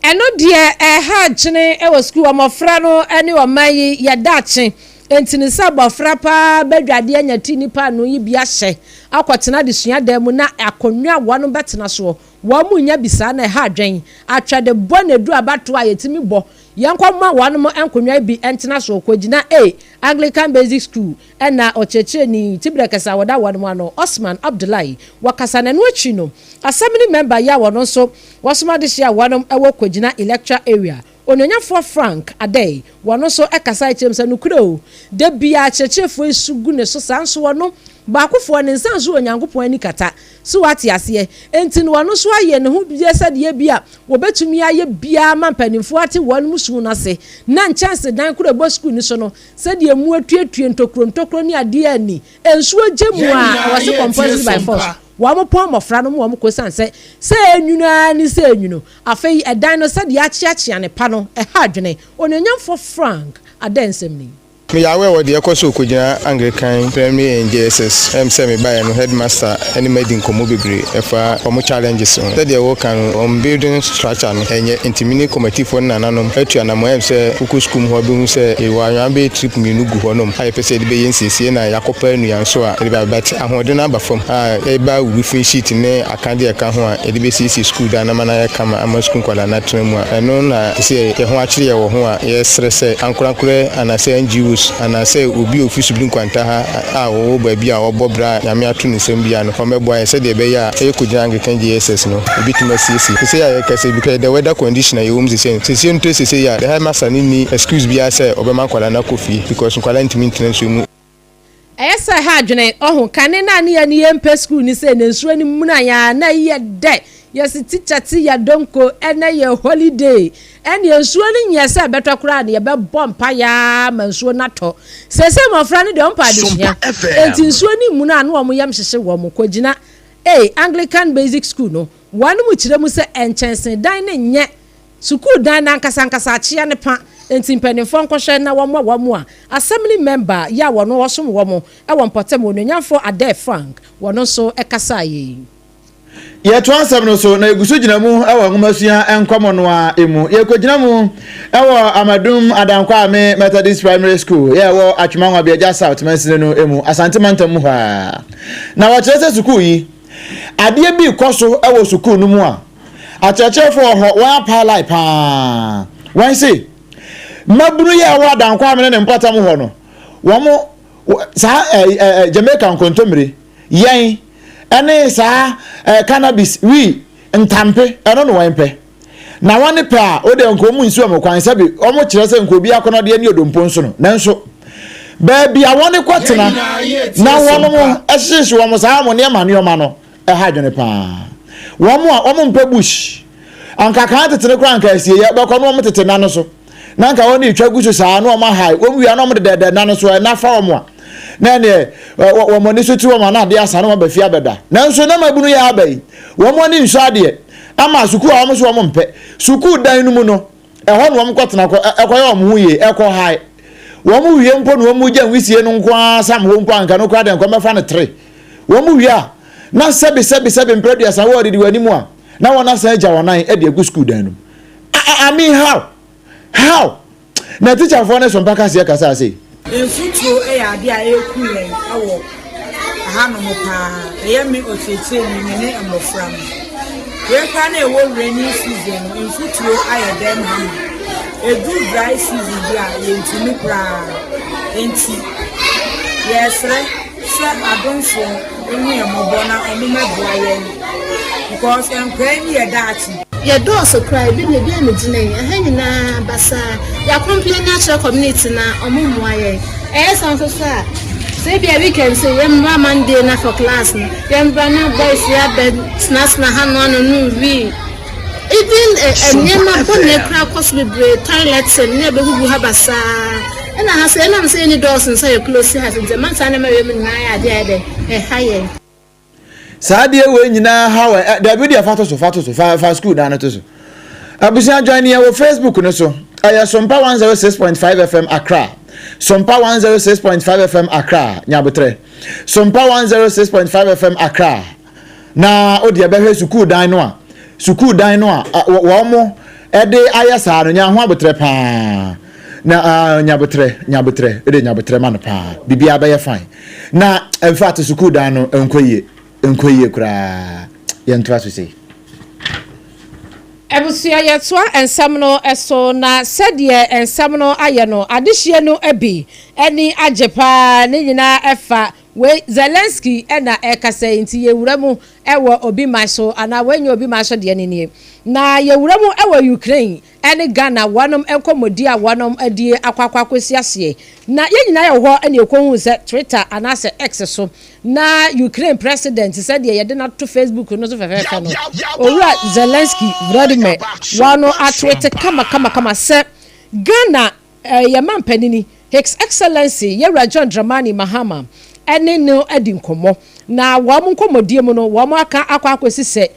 Ɛno deɛ ɛha adwene wɔ sukuu mmɔfra no ne ɔman yi yɛ daakye nti no sɛ abɔfra paa bɛdwade anya ti ne paanoo yi bi ahyɛ akɔtena adesua dan mu na akonnwa a wɔn bɛtena soɔ wɔn nnya bi saa na ɛha adwene atwɛde bɔ na ɛduru abatoɔ a yɛtumi bɔ yɛnkɔ ma wɔn nkonnwa yi bi ntena soɔ kɔgyina A Anglican Basic School Ɛna ɔkyerɛkyerɛni Tibrɛkɛsɛ a wɔda wɔn ano, Osman Abdullahi, wɔkasa na ɛno akyi no Assembly member yi a wɔno nso wɔsom adehye a wɔnom wɔ Kogyina Electoral Area, Onuonyafoɔ Frank Adei, wɔno nso kasae kyerɛɛ mu sɛ, Nokorɛ o, da biara akyerɛkyerɛfoɔ yi su gu ne so saa nso ɔno, baakofoɔ, ne nsa nso wɔ Onyankopɔn ani kata. So woate aseɛ? Enti no ɔno nso ayɛ ne ho biribiara sɛdeɛ ebia wɔbɛtumi ayɛ biara ama mpanimfoɔ ate wɔn su no ase. Na nkyɛnsedan koro a ɛbɔ sukuu no so no, sɛdeɛ emu atuatue ntokuro ntokuro ne adeɛ anni, nsuo gye mu Yɛn a, ɛwɔ nyinaa se yɛretie compulsory by force Sompa. wɔpɔn mmɔfra no ma wɔkɔ esiane sɛ sɛ enwunu ara ne sɛ enwunu. Afei ɛdan no sɛdeɛ akyeakyea ne pa no, ɛha adwene. Onuonyamfoɔ Frank Adeh nsɛm ni. Meyɛ aware wɔ deɛ ɛkɔ so Okogyina Anglican Primary and JSS. Ɛm sɛ mebaeɛ no headmaster ne me adi nkɔmmɔ bebree ɛfa wɔn challenges ho. Sɛdeɛ woka no wɔn building structure no ɛnyɛ nti me ne kɔmatifoɔ ne nananom atu anamɔn ɛm sɛ wokɔ sukuu mu hɔ bɛhu sɛ yɛwɔ anwea bɛyɛ trip mmienu gu hɔ nom a yɛpɛ sɛ yɛde bɛyɛ nsiesie na yɛakɔpɛ nnua nso a yɛde bɛba but ahoɔden no aba fam a ɛba roofing sheet ne Aka deɛ ɛka ho a yɛde bɛsiesie sukuu dan no ama no ayɛ kama ama sukuu nkwadaa no atena mu a, ɛno na ɛsɛ sɛ yɛn ho akyere yɛn wɔ ho a yɛsrɛ sɛ ankorankorɛ anaasɛ NGOs anaasɛ obi a ɔfiri Subiri Nkwanta ha a ɔwɔ baabi a ɔbɔ bra a Nyame ato ne nsam biara no ɔmmɛboa yɛn sɛdeɛ ɛbɛyɛ a ɛyɛ kɔgyina Anglican JSS no yɛbɛtumi asiesie. Sesei a yɛrekasa yi because the weather condition a yɛwɔ mu sesei no, sɛ nsuo no tɔ sesei a the headmaster no nni excuse biara sɛ ɔbɛma nkwadaa no akɔ fie because nkwadaa ntumi ntena nsuo mu. Ɛyɛ sɛ ɛha adwene, ɔho, kane no a ne yɛne yɛn mpɛ sukuu ne sei na nsuo no muna yɛn a na yɛ dɛ, yɛse tikya te yɛ donko, ɛnɛ yɛ holiday, ɛneɛ nsuo no nyɛ sɛ ɛbɛtɔ koraa na yɛbɛbɔ mpaeɛ ara ma nsuo no atɔ. Seesei mmɔfra no deɛ wɔmpɛ adesua, enti nsuo no mmuna a na wɔn yam hyehye wɔn, kɔgyina A, Anglican Basic School no, wɔnom kyerɛ mu sɛ nkyɛnse dan no nyɛ Sukuu dan no ankasa ankasa akyea ne pa, enti mpaninfoɔ nkɔhwɛ na wɔmmoa wɔn a Assembly member yi a wɔno ɔsom wɔn wɔ mpɔtam Onuonyamfoɔ Adair Frank wɔno nso kasaeɛ yi. Yɛtoa nsɛm no so na yɛgu so gyina mu wɔ nwomasua nkɔmmɔ no ara mu. Yɛkɔgyina mu wɔ Amadum Adankwa Ame Methodist Primary School yɛ ɛwɔ Atwima Nwabiagya South mansini no mu, Asante mantam mu hɔ ara. Na wɔkyerɛ sɛ sukuu yi, adeɛ bi rekɔ so wɔ sukuu no mu a Akyerɛkyerɛfo wɔ hɔ, wɔn apae line paa. Wɔn se, mmabunu yi a ɛwɔ Adankwa Amene ne mpɔtam hɔ no, wɔn saa ɛ ɛ Jamaica nkontommire, yɛn, ɛne saa ɛ cannabis, wii, ntampe, ɛno na wɔn pɛ. Na wɔn pɛ a, o deɛ nka wɔn nsi wɔn kwan sɛbi wɔn kyerɛ sɛ nka obi akɔnɔdeɛ ne odompo nso no. Nanso, baabi a wɔn kɔtena na wɔn hyehyɛ wɔn saa wɔn nneɛma nneɛma no, Ɛha adwene paa. Wɔn a wɔn mpɛ bush. Anka kan tete no koraa anka asieɛ bɛkɔ na wɔn tete nna no so. Na anka wɔn retwa gu so saa na wɔn ahae. Wɔn wia na wɔn dedɛɛdɛ nna no so ɛna fa wɔn a. Na ɛneɛ wɔn ani so ti wɔn a na adeɛ asa na wɔn aba fie abɛda. Nanso na mabunu yɛ aba yi. Wɔn ani nsɔ adeɛ. Ama sukuu a wɔn so wɔn mpɛ. Sukuu dan no mu no. Ɛhɔ na wɔn kɔtena kɔ ɛkɔyɛ wɔn ho yie ɛkɔ hae. Wɔn wie mpo na wɔn gya nwisie no nko ara sam hɔ mpo anka no koraa deɛ nka wɔbɛfa no tere. Wɔn wie a, na sɛbi sɛbi sɛbi mprɛ aduasa wɔ adidi wɔn anim a, na wɔn asan agya wɔn nan de agu sukuu dan no mu. I, I mean how? How? Na tikyafoɔ no so mpa kaseɛ kasaa sei. Mfuturo yɛ adeɛ a ɛreku yɛn wɔ hanom paa. Ɛyɛ me ɔkyerɛkyerɛni, me ne mmɔfra no. Wei koraa na ɛwɔ rainy season no, mfuturo ayɛ dɛm ha ma. Ɛduru dry season bi a, yɛntumi koraa. Enti yɛresrɛ sɛ adomfoɔ nhu yɛn mmɔbɔ na wɔmmɛboa yɛn because nkwadaa yi ne yɛn daakye. Yɛdɔɔso koraa ebi ne ebi a megyina yi ɛha nyinaa basaa yɛ complain akyerɛ community na ɔmo mmoa yɛn ɛyɛ saa nso so a sɛ ebi a weekend sɛ yɛn mbra Monday na for class no yɛn mbra na boys yɛ abɛ tenatena ha no ano no wii even nneɛma bɔne koraa kɔ so bebree toileting ne ɛbɛgugu ha basaa ɛna ha sɛ ɛnam sɛ yɛni dɔɔso nsa yɛ close ha nti ɛma saa nneɛma wei mu nyinaa yɛ adeɛ a yɛ dɛ ɛha yɛn. Saa adeɛ wei nyinaa ha wɔ ɛ dabi deɛ fa to so fa to so fa fa sukuu dan no to so. Abusua join yɛn wɔ Facebook no so. Ɛyɛ Sompa 106.5 FM Accra. Sompa 106.5 FM Accra. Nyabotrɛ. Sompa 106.5 FM Accra. Na o deɛ bɛhwɛ sukuu dan no a sukuu dan no a wɔn mo ɛde ayɛ saa no nya ho abotrɛ paa na nyabotrɛ nyabotrɛ ɛde nyabotrɛ ma no paa biribiara bɛyɛ fine. Na in fact sukuu dan no nkɔ yie, nkɔ yie koraa. Yɛntoa so sei. Abusua yɛtoa nsɛm no so na sɛdeɛ nsɛm no ayɛ no adehyeɛ no bi ani agye paa ne nyinaa ɛfa. Wei Zelensky na ɛrekasa yi nti yɛwura mu wɔ obi man so anaa wei nyɛ obi man so deɛ no nie. Na yɛwura mu wɔ Ukraine ne Ghana wɔnom nkɔmmɔdi a wɔnom adie akɔ akɔ akɔsi aseɛ. Na yɛn nyinaa yɛwɔ hɔ na yɛkɔhuu sɛ Twitter anaasɛ X so na Ukraine President sɛdeɛ yɛde no ato Facebook no so fɛfɛɛfɛ no, Owura Zelensky Vladimir wɔno atweete kama kama kama sɛ Ghana Yɛn Mampanini, His Excellency Yɛwura John Dramani Mahama ne no adi nkɔmmɔ, na wɔn nkɔmmɔdie mu no wɔn aka akɔ akɔsi sɛ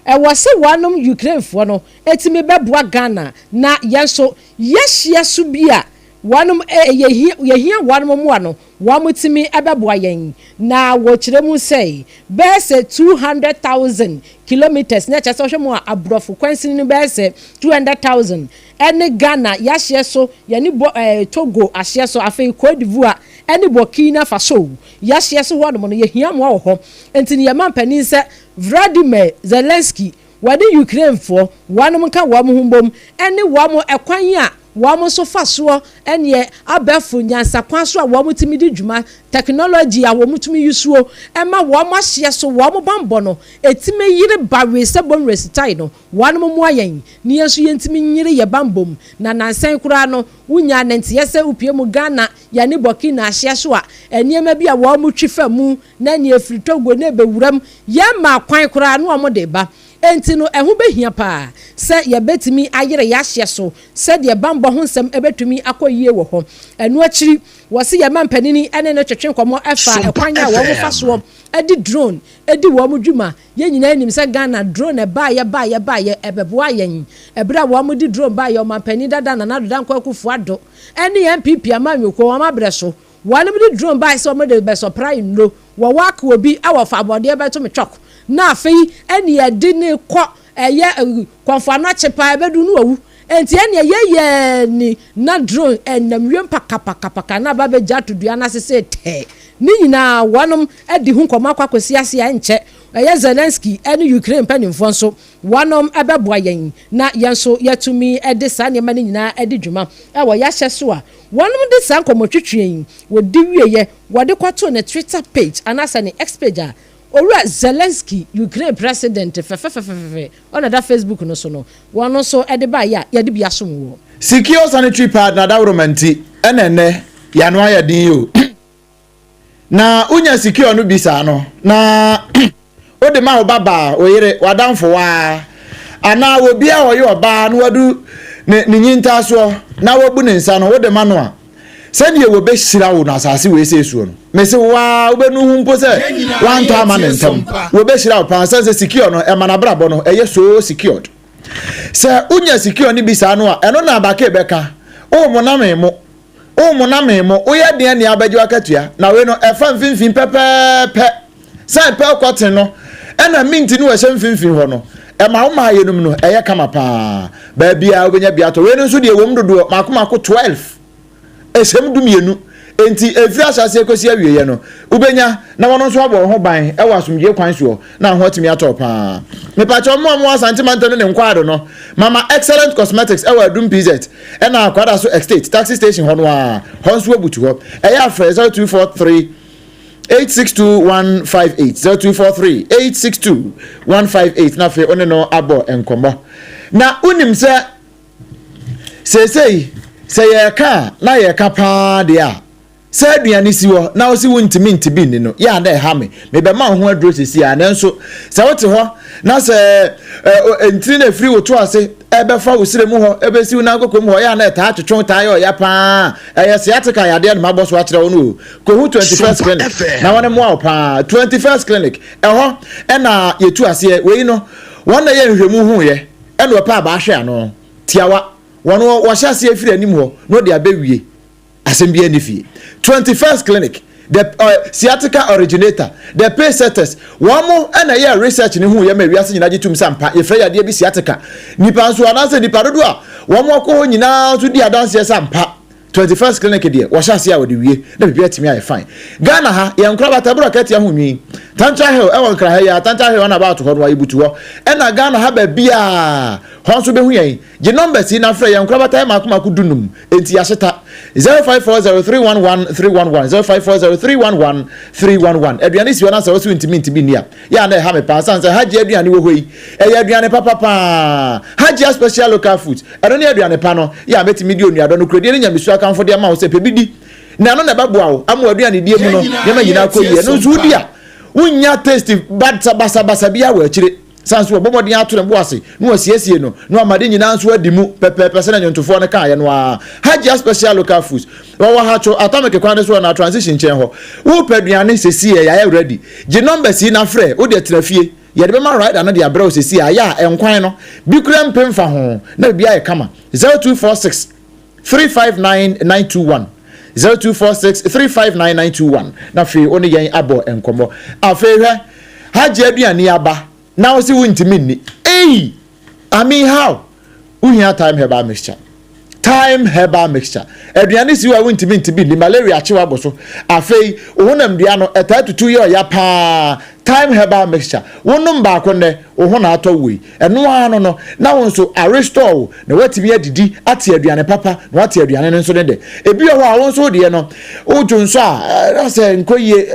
ɛwɔ sɛ wɔnom Ukrainefoɔ no tumi bɛboa Ghana na yɛn nso yɛhyia so bi a wɔnom yɛhia wɔnom mmoa no Wɔtumi bɛboa yɛn. Na wɔkyerɛ mu sɛ bɛyɛ sɛ 200,000 kilometres, na kyerɛ sɛ wohwɛ mu a aborɔfo kwansini no bɛyɛ sɛ 200,000 ɛne Ghana yɛahyeɛ so, yɛne bɔ ɛɛ Togo ahyeɛ so, afei Cote d'Ivoire ɛne Burkina Faso yɛahyeɛ so hɔnom no yɛhia mmoa wɔ hɔ. Nti no yɛn mampanin sɛ Vladimir Zelensky wɔne Ukrainefoɔ wɔnom nka wɔn ho mbom ɛne wɔn ɛkwan a Wɔn nso fa soɔ neɛ abɛɛfo nyansakwan so a wɔn tumi di dwuma, technology a wɔn tumi usuo ma wɔn ahyeɛ so wɔn banbɔ no ɛtumi yere ba wee sɛ bonwire sitae no, wɔn mmoa yɛn na yɛn nso yɛntumi nyere yɛ banbɔ mu. Na nansa yi koraa no wo nyaa nɛnteɛ sɛ wo pue mu Ghana yɛne Burkina ahyeɛ so a nneɛma bi a wɔn twi fa mu na neɛ ɛfiri Togo na ɛbɛwura mu yɛn maa kwan koraa na wɔn de ba. Enti no ɛho bɛhia paa sɛ yɛbɛtumi ayere yɛn ahyeɛ so sɛdeɛ banbɔ ho nsɛm bɛtumi akɔ yie wɔ hɔ. Ɛno akyiri, wɔse yɛn mampanini ne no twetwe nkɔmmɔ fa ɛkwan a wɔn fa soɔ de drone di wɔn dwuma. Yɛn nyinaa nim sɛ Ghana drone baeɛ baeɛ baeɛ, ɛbɛboaa yɛn. Ɛberɛ a wɔn de drone baeɛ, ɔmanpanin dada Nana Addo Dankwa Akufo Addo ne NPP amanyɔkuo wɔn abrɛ so, wɔn de drone baeɛ sɛ wɔn de bɛsɔprae nnuro wɔ wak obi wɔ fa abɔdeɛ bɛto me twɔk na afei ɛne yɛde ne kɔ ɛyɛ kɔmfo anɔkye paa ɛbɛdu no wawu. Enti ɛneɛ yɛyɛɛ ni na drone ɛnam wiem pakapakapaka na aba abɛgya ato dua no ase sei tɛɛ. Ne nyinaa wɔnom adi ho nkɔmmɔ akɔ akɔsi ase a ɛnkyɛ ɛyɛ Zelensky ne Ukraine mpanimfoɔ nso wɔnom bɛboa yɛn na yɛn nso yɛatumi de saa nneɛma no nyinaa adi dwuma wɔ yɛahyɛ so a wɔnom de saa nkɔmmɔtwetweɛ yi wɔdi wieɛ wɔde kɔtoo ne Twitter page anaasɛ ne X page a Owura Zelensky, Ukraine president fɛfɛfɛfɛfɛ ɔna ɛda Facebook no so no, wɔn nso de baeɛ a yɛde bi asom woɔ. Secure sanitary pad na dawuroma nti ɛna ɛnɛ yano ayɛ den yi o. Na wonya secure no bi saa no na wode ma wo babaa, wo yere, w'adamfo waa anaa obi a ɔyɛ ɔbaa na wadu ne ne nyintaasoɔ na wabu ne nsa no wode ma no a Sɛdeɛ wɔbɛhyira wo no asase wei sei soɔ no, mese wo ara wobɛnu ho mpo sɛ woantɔ ama no ntɛm. Wɔbɛhyira wo paa sɛne sɛ secure no ɛma n'abrabɔ no ɛyɛ so secured. Sɛ wonya secure no bi saa no a, ɛno na abake bɛka, wo moname mo, wo moname mo, woyɛ deɛ nea abɛgye w'akatua, na wei no ɛfa mfimfini pɛpɛɛpɛ. Sɛ pɛl kɔten no ɛna mint no ɛhyɛ mfimfini hɔ no, ɛma wo maa yɛnum no ɛyɛ kama paa. Baabiara wobɛnya bi atɔ. Wei no nso deɛ ɛwɔ mu dodoɔ mako mako 12. Ɛhyɛm dumienu. Enti ɛfiri ahyɛaseɛ kɔsi awieeɛ no, wobɛnya na wɔn nso abɔ wo ho ban wɔ asomdwoeɛ kwan soɔ na ho atumi atɔ wo paa. Mepakyɛw mo a mowɔ Asante mantam ne ne nkwaado no, Mama Excellent Cosmetics wɔ Adum PZ ɛna Kwadaso Estate taxi station hɔ no ara, hɔ nso abutu hɔ. Ɛyɛ a frɛ 0243 862 158, 0243 862 158 na afei wo ne no abɔ nkɔmmɔ. Na wonim sɛ Seesei, sɛ yɛreka a, na yɛreka paa deɛ a, sɛ aduane si hɔ na wose wontumi nte bi nni no, yɛ a na ɛha me. Mebɛma wo ho aduro seesei ara. Nanso, sɛ wote hɔ na sɛ ntini na ɛfiri wo to ase ɛbɛfa wo srɛ mu hɔ ɛbɛsi wo nan kokom hɔ, yɛ a na ɛtaa twetwe wo taa yɛ ɔya paa. Ɛyɛ sciatica yadeɛ na mabɔ so akyerɛ wo no o. Kɔhu 21st Clinic na wɔne mmoa wo paa. 21st Clinic, ɛhɔ ɛna yɛtu aseɛ. Wei no, wɔn na ɛyɛ nhwehwɛmu huiɛ. Ɛna ɔpɛ abaa hwɛ ano tiawa. Wɔn wɔhyɛ aseɛ firi anim hɔ na ɔde abɛwie. Asɛm biara nni fie. 21st Clinic, the uh, sciatica originator, the pace setters, wɔn mo ɛna ɛyɛ research ne ho yɛ ma wiase nyinaa gye tum sɛ ampa yɛfrɛ yadeɛ bi sciatica. Nipa nso anaasɛ nipa dodoɔ a wɔn akɔ hɔ nyinaa nso di adanseɛ sɛ ampa 21st clinic deɛ wɔhyɛ aseɛ a wɔde wie na biribi atumi ayɛ fine. Ghana ha yɛn nkorabata boro akatia ho nwi. Tantra Hill ɛwɔ Nkran ha yi a Tantra Hill ana about hɔ no ayɛ butu hɔ. Ɛna Ghana ha baabiaa hɔ nso bɛhu yɛn. Gye numbers yi na frɛ yɛn nkorabata yɛ mako mako dunum. Enti yɛahyeta. 0540 311 311, 0540 311 311. Aduane si hɔ na sɛ wo so ntumi ntumi nni a, yɛ a na ɛha me paa sane sɛ Hajia aduane wɔ hɔ yi, ɛyɛ aduane papa paa. Hajia Special Local Foods, ɛno ne aduane pa no, yɛ a mɛtumi de onuadɔ, nokorɛdie ne nyamesu akamfo de ama wo sɛ pɛ bi di, na ɛno na ɛbɛboa wo ama w'aduanedie mu no nneɛma nyinaa akɔ yie. Ɛno nso wodi a, wonnya taste basabasa biara wɔ akyire. Sane nso wɔbɔ mmɔden ato ne bo ase na wɔasiesie no na wɔama ade nyinaa nso adi mu pɛpɛɛpɛ sɛnea nnwontofoɔ no kaeɛ no ara. Hajia Special Local Foods, wɔwɔ Hatcho, Atomic kwan no so anaa Transition nkyɛn hɔ. Worepɛ aduane sesie a, yɛayɛ ready. Gye numbers yi na frɛ, wo deɛ tena fie. Yɛde bɛma rider no de abrɛ wo sesie a, ɛyɛ a nkwan no, bi koraa mpe mfa ho na biribiara ayɛ kama. 0246 359 921, 0246 359 921, na afei wo ne yɛn abɔ nkɔmmɔ. Afei hwɛ, Hajji aduane aba na wo se wontumi nni. Ei! I mean how? Wohia Thyme Herbal Mixture. Thyme Herbal Mixture. Aduane si hɔ a wontumi nte bi nni, malaria akye wo abɔ so. Afei, wo honamdua no, ɛtaa tutu yɛ ɔya paa. Thyme Herbal Mixture. Wonom baako nnɛ, wo ho na atɔ wo yi. Ɛno ara no no, na wo nso, arestore wo, na woatumi adidi, ate aduane papa, na woate aduane no nso ne dɛ. Ebi wɔ hɔ a, wo nso wo deɛ no, wodwo nso a, na sɛ nkɔ yie,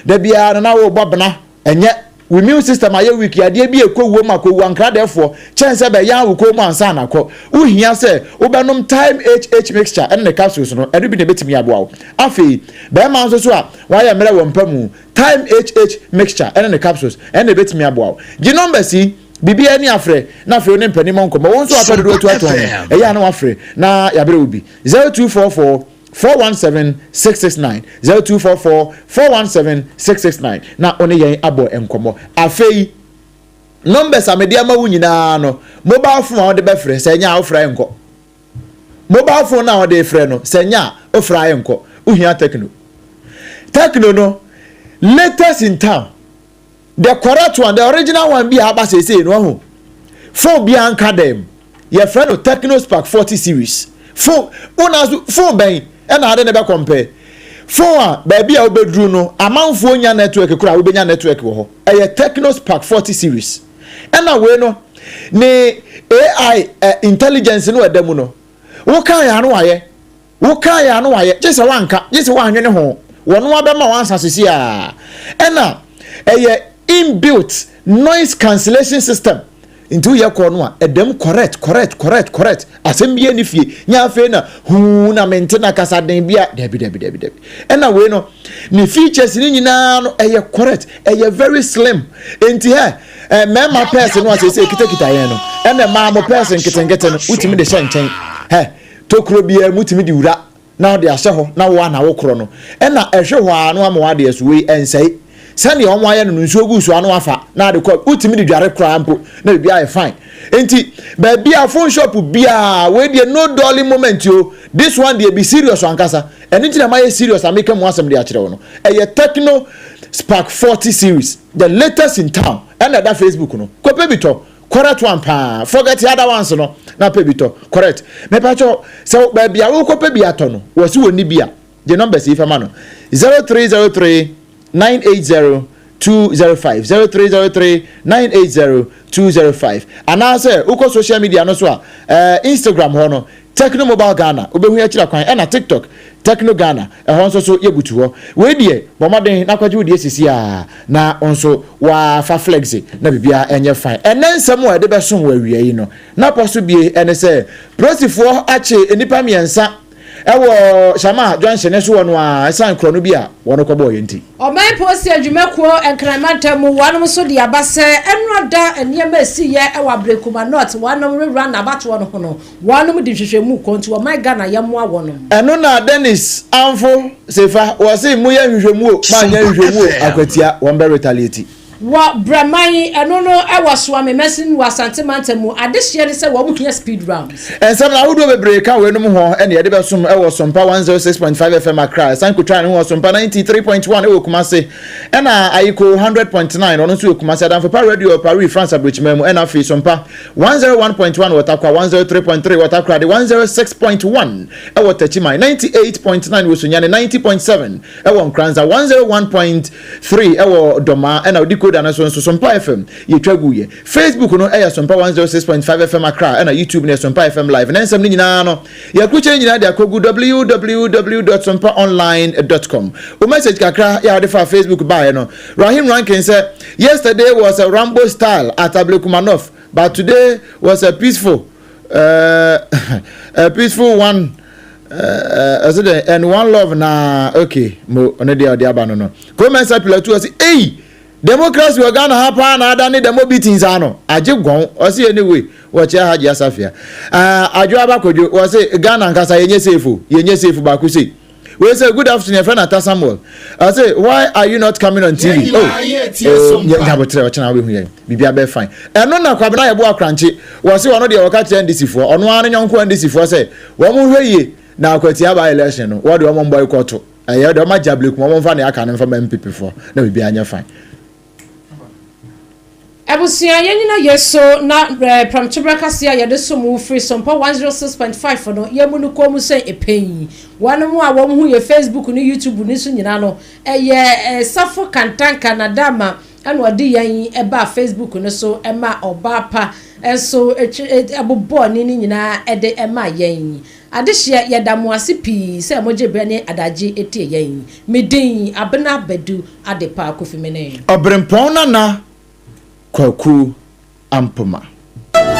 da biara no na worebɔ bena, ɛnyɛ wo immune system ayɛ weak, yadeɛ bi ɛkɔ wuo mu akɔwu ankradɛfoɔ, kyɛn sɛ bɛyan wo kɔn mu ansa na akɔ. Wohia sɛ wobɛnom Thyme HH mixture ɛne ne capsules no, ɛno bi na ɛbɛtumi aboa wo. Afei, bɛrima nso so a wayɛ mmerɛ wɔ mpa mu, Thyme HH mixture ɛne ne capsules ɛna ɛbɛtumi aboa wo. Gye numbers yi, biribiara ni afrɛ na afei wo ne mpanin mmɔ nkɔmmɔ. Wo nso a wapɛ dodoɔ atu atɔn no, ɛyɛ a na wafrɛ na yɛabrɛ wo bi. 0244 417 669, 0244 417 669 na wo ne yɛn abɔ nkɔmmɔ. Afei, numbers a mede ama wo nyinaa no, mobile phone a wode bɛfrɛ, sɛ ɛnyɛ a wofrɛ a ɛnkɔ. Mobile phone no a wɔde refrɛ no, sɛ ɛnyɛ a, wofrɛ a ɛnkɔ. Wohia Tecno. Tecno no, latest in town, the correct one, the original one bi a aba seesei no, wahu. Phone biara nka dɛm. Yɛfrɛ no Tecno Spark 40 series. Phone, wo na so, phone bɛn ɛna ade ne bɛ compare? Phone a baabi a wobɛduru no, amanfoɔ nya network koraa, wobɛnya network wɔ hɔ. Ɛyɛ Tecno Spark 40 series. Ɛna wei no, ne AI eh, intelligence no ɛda mu no, wokaa yɛ ano ayɛ, wokaa yɛ ano ayɛ, gye sɛ wanka, gye sɛ wanwene ho, wɔn abɛma wansa sisi a. Ɛna ɛyɛ inbuilt noise cancellation system. Nti woyɛ kɔɔ no a, ɛdam correct, correct, correct, correct. Asɛm bi ani fie. Nyɛ afei na huu na mente na kasa den bi a. Dabi, dabi, dabi, dabi. Ɛna wei no, ne features ne nyinaa no ɛyɛ correct, ɛyɛ very slim. Nti hɛ, eh, mmarima pɛɛse no a seesei kitakita yɛn no, ɛna mmaa mo pɛɛse nketenkete no, wotumi de hyɛ nkyɛn. Hɛ, tokuro biara mu wotumi de wura na wode ahyɛ hɔ na wo a na wokorɔ no. Ɛna ɛhwe hɔ ara na wama w'adeɛ so, wei ɛnsɛe. Sɛdeɛ wɔn ayɛ no no, nsuo gu so a na wafa na ade kɔ, wotumi de dware koraa mpo na biribiara yɛ fine. Nti baabi a phone shop biara, wei deɛ no dolly moment o, this one deɛ be serious ankasa. Ɛno nti na mayɛ serious a meka mu asɛm de akyerɛ wo no. Ɛyɛ Tecno Spark 40 series, the latest in town, ɛna ɛda Facebook no. Kɔpɛ bi tɔ, correct one paa, forget the other ones no, na pɛ bi tɔ, correct. Mepakyɛw, sɛ baabi a wokɔpɛ bi atɔ no, wɔse wɔnni bi a, gye numbers yi fa ma no, 0303 980 205, 0303 980 205. Anaasɛ wokɔ social media no so a, eh, Instagram hɔ no, Tecno Mobile Ghana, wobɛhu yɛn akyira kwan, ɛna TikTok, Tecno Ghana, ɛhɔ nso so yɛbutu hɔ. Wei deɛ, bɔ mmɔden na kɔgye wo deɛ sisi ara, na wo nso woafa flexi na biribiara ɛnyɛ fine. Ɛnnɛ nsɛm a yɛde bɛsom wo awia yi no, n'apɔ so bie ne sɛ, Polisifoɔ akye nnipa mmiɛnsa Ɛwɔ Shama junction no so hɔ no ara, ɛsiane korɔno bi a wɔn kɔbɔɔeɛ nti. Ɔman Polisi Adwumakuo Nkran Mantam mu wɔnom nso de aba sɛ ɛnora da nneɛma a ɛsiiɛ wɔ Ablekuma North wɔnom rewura n'abatoɔ no ho no wɔnom de nhwehwɛmu kɔ nti ɔman Ghana yɛmmoa wɔnom. Ɛno na Dennis Amfo Sefa wɔse moyɛ nhwehwɛmu o moanyɛ nhwehwɛmu o akwatia wɔn bɛ retaliate. Wɔ Brɛman, ɛno no wɔ Soame masin wɔ Asante mantam mu, adehyeɛ ne sɛ wɔn hia speed ramps. Nsɛm no ahodoɔ bebree ka weinom ho na yɛde bɛsom wɔ Sompa 106.5 FM Accra, ɛsan kotwaa ne ho wɔ Sompa 93.1 wɔ Kumasi, ɛna Ayiko 100.9 ɔno nso wɔ Kumasi, Adamfo Pa Radio wɔ Paris, France aburokyiman mu, ɛna afei Sompa 101.1 wɔ Tarkwa, 103.3 wɔ Takoradi, 106.1 wɔ Techiman, 98.9 wɔ Sunyani, 90.7 wɔ Nkoranza, 101.3 wɔ Dɔmaa, ɛna Odiko. decoder no so nso Sompa FM yɛtwa gu yɛ. Facebook no ɛyɛ Sompa 106.5 FM Accra, ɛna YouTube no yɛ Sompa FM Live. Na nsɛm no nyinaa no yɛkrukyɛ no nyinaa de akɔgu www.sompaonline.com. Wo message kakra yɛ a wode fa Facebook baeɛ no, Rahim Rankin sɛ yesterday was a Rambo style at Ablekuma North, but today was a peaceful one, ɛsɛ dɛ and one love na okay mo. Ɔno deɛ ɔde aba no kɔmɛnsa pilatu ɔsi eyi democracy wɔ Ghana ha paa na ada ne demo beatings ano agye gɔn. Ɔsi anyway, wɔkyɛ ha gye asafia adwo abakodwo. Wɔsi Ghana nkasa yɛnyɛ safe o, yɛnyɛ safe baako sei. Wei sɛ good afternoon, yɛfrɛ Nata Samuel. I say, why are you not coming on TV? Oh, nyabotrɛ, ɔkyena wobɛhu yɛn, biribi abɛ fine. Ɛno na Kwabena yɛbo akrankye wɔse ɔno deɛ wɔka kyerɛ NDC foɔ, ɔno ara ne nyɔnko NDC foɔ sɛ wɔn mo hwɛ yie na Akwatia by election no, wɔde wɔn boycott. Ɛyɛ de wɔn agya Ablekuma, wɔn mfa ne aka ne mfa ma NPP foɔ na biribi anyɛ fine. Abusua, yɛn nyina yɛ so na pramtoberɛ kase a yɛde som wo firi Sompa 106.5 no, yɛmu no kɔn mu sɛ ɛpɛn wɔn mu a wɔn ho yɛ Facebook ne YouTube ne so nyinaa no, ɛyɛ Safo Kantanka na Dama ɛna ɔde yɛn ɛba Facebook no so, ɛma ɔbaa pa ɛnso ɛbobɔ ne nyinaa ɛde ɛma yɛn adehyeɛ. Yɛda mo ase pii sɛ mogye berɛ ne adagye etie yɛn. Medin Abena Badu Adepa Kofi Mene. Ɔberempɔn Nana Kwaku Ampoma.